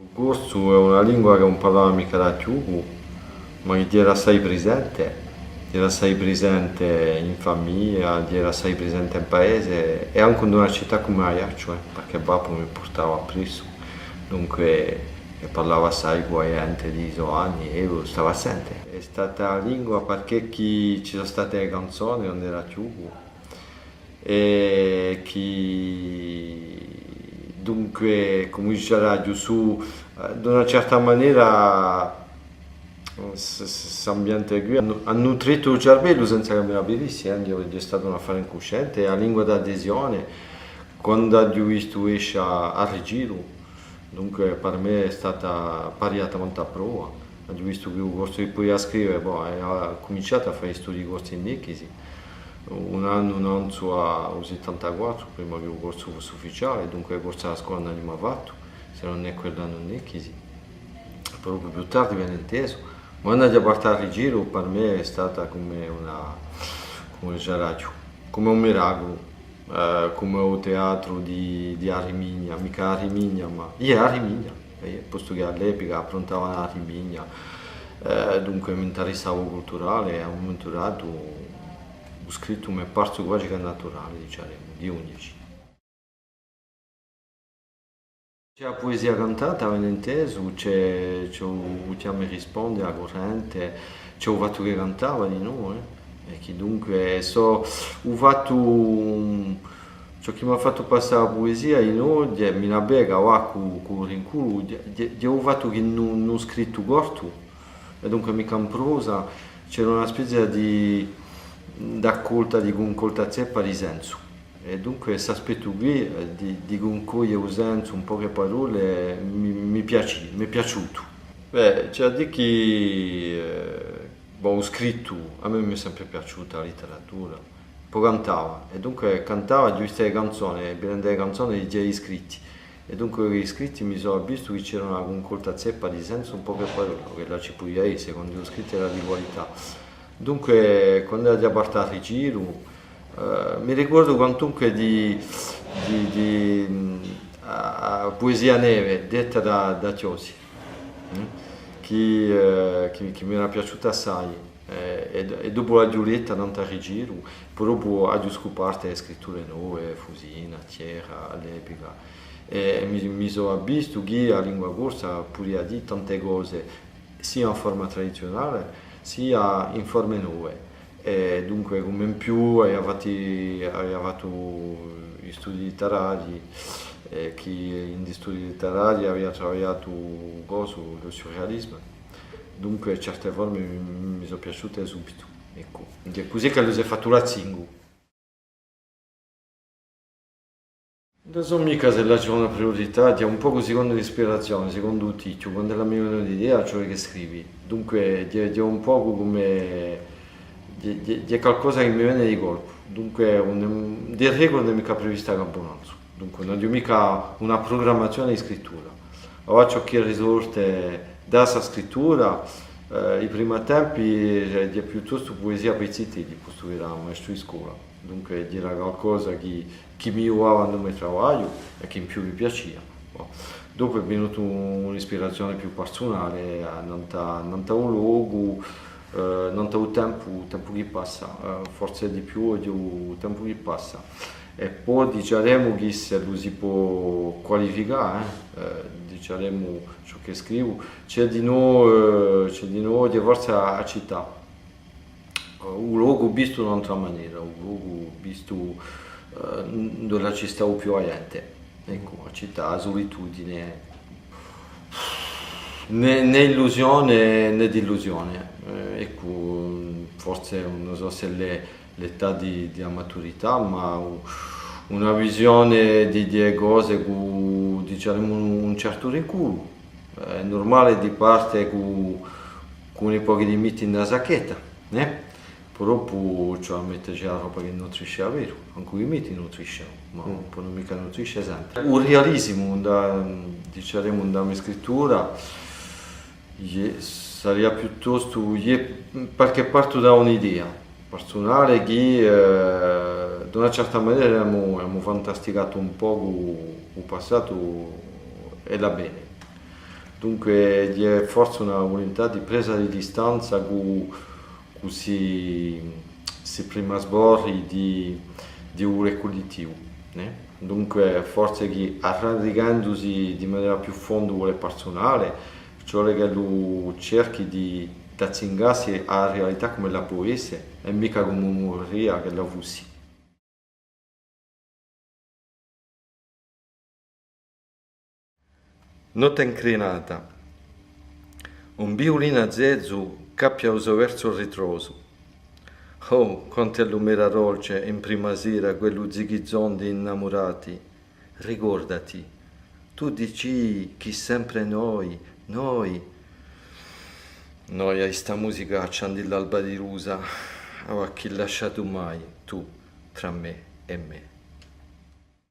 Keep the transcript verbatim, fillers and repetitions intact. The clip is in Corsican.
U corsu hè una lingua chì ùn parlava micca da chjucu, ma chì era assai prisente, era assai prisente in famiglia, era assai prisente in paese è ancu in una cità cum'è Aiacciu, eh, perchè babbu mi purtava appressu, dunque, è parlava assai cù a ghjente di i so anni è eiu stava à sente. Hè stata a lingua perchè chì ci sò state e canzone quand'era chjucu, è chì, dunque, cum'è dicia, sò, eh, d'una certa manera, s-, s-, st'ambiente quì hà nu-, hà nutrittu u cerbellu senza ch'o mi n'avvidissi, eh, hè statu un affare incusciente, è a lingua d'adesione, quand'aghju vistu esce à Rigiru, dunque, per mè hè stata pariatamente a prova. Aghju vistu chì u corsu chì pudia scrive, bò, è aghju cuminciatu à fà i studii corsi in Nicchisi, un annu nanzu à u settantaquattru, prima chì u corsu fussi ufficiale, dunque corsu à a scola ùn l'aghju mai fattu, s'è ùn hè quell'annu in Nicchisi. Propiu più tardi vene intesu, ma quand'aghju apertu Rigiru, per mè hè stata cum'è una, cum'è dicia, cum'è un miraculu. Eh, cum'è u teatru di, di a Rimigna, micca a Rimigna, ma, iè, a Rimigna, eh, postu chì à l'epica appruntavanu a Rimigna, eh, dunque m'intarissava u culturale è à un mumentu datu u scrittu m'hè parsu guasi chè naturale, diceremu, di unghjici. Ci hè a puesia cantata, avete intesu, ci hè, ci hè u, u chjama è risponde, a currente, ci hè u fattu chì cantava dinò, eh, è chì dunque sò, u fattu, ciò chì m'hà fattu passà a puesia dinò, hè, mi la pega, và, cù, cù u rinculu, hè, hè, hè u fattu chì in u, in u scrittu cortu, è dunque micca in prosa, c'era una spezia di, d'accolta, di cuncolta zeppa di sensu. È dunque st'aspettu quì, eh, di, di cuncoglie u sensu, in poche parolle, mi, mi piaci-, m'hè piaciutu. Bè, ci hè da dì chì, eh, bò, u scrittu, à mè m'hè sempre piaciuta a litteratura. Po cantava, è dunque cantava, ghjustu e canzone, è venendu e canzone, leghjia i scritti. È dunque i scritti mi sò avvistu chì c'era una cuncolta zeppa di sensu, in poche parolle, chì là ci pudia esse, quandu u scrittu era di qualità. Dunque, quand'aghju apertu Rigiru, eh, mi ricordu quantunque di, di, di, mm, a, a puesia Neve, detta da, da Chiosi, mm, chì, eh, chì, chì m'era piaciuta assai, eh, è, è dopu l'aghju letta nant'à Rigiru, po dopu aghju scupartu e scritture nove, Fusina, Thiers, à l'epica, è, è mi, mi sò avvistu chì a lingua corsa pudia dì tante cose, sia in forma tradiziunale, sia in forme nove. È dunque, cum'è in più, avia fattu, avia fattu i studii litterarii, è chì in i studii litterarii avia travagliatu cosu, u surrealismu. Dunque, certe forme mi, mi sò piaciute subitu. Eccu. Hè cusì ch'ellu s'hè fattu l'azzingu. Ùn sò micca s'ellu ci hè una priurità, hè un pocu sicondu l'ispirazione, sicondu u titulu, quand'ella mi vene un'idea, ciò chì scrivi. Dunque, hè, hè un pocu cum'è, hè, hè, hè calcosa chì mi vene di colpu. Dunque, ùn hè, di regula ùn hè micca prevista campunanzu. Dunque, ùn aghju micca una prugrammazione di scrittura. Avà ciò chì risorte da sta scrittura, eh, i primi tempi, eh, hè piuttostu puesia pà i zitelli, postu ch'era maestru di scola. Dunque, era calcosa chì, chì mi ghjuvava in u me travagliu è chì in più mi piacia. Bò. Dopu hè vinutu un'ispirazione più parsunale, eh, nant'à, nant'à u locu, eh, nant'à u tempu, u tempu chì passa, eh, forse di più di u tempu chì passa. È po diceremu chì s'ellu si pò qualificà, eh, eh, diceremu ciò chì scrivu, ci hè dinò, eh, ci hè dinò, hè forse a, a cità. U locu vistu d'un'altra manera, u locu vistu, eh, induve ci stà più a ghjente. Eccu, a cità, a sulitudine, nè, nè illusione nè dillusione. Eh, eccu, forse ùn sò s'ellu hè l'età di, di a maturità, ma u-, una visione di, di e cose cù, diceremu, un, un certu rinculu. Hè nurmale di parte cù, cù un pocu di miti in a sacchetta, nè? Però po ci hè da mette a roba chì nutrisce veru, ancu i miti nutriscenu, ma ùn ponu micca nutrisce sempre. U realisimu, in a, diceremu, in a me scrittura, iè, saria piuttostu, iè, perchè partu da un'idea parsunale chì, eh, d'una certa manera emu, emu fantasticatu un pocu u passatu è l'avvene. Dunque, hè forse una vuluntà di presa di distanza cù, cù sti, sti primi sborri di, di u ricullitivu, nè? Dunque, forse chì arradicandusi di manera più fonda u vole parsunale, ci vole ch'ellu cerchi di, d'azzingassi à a realità cum'ella pò esse, è micca cum'ellu vuleria ch'ella fussi. Notte incrinata. Un viulinu azzezu cappia u so versu ritrosu. Oh, quant'ellu m'era dolce in prima sera quellu zighizon di innamurati. Ricordati, tù dicii chì sempre noi, noi, noi, à sta musica accendi l'alba di rusa, avà chì lasciatu mai tù trà mè è mè.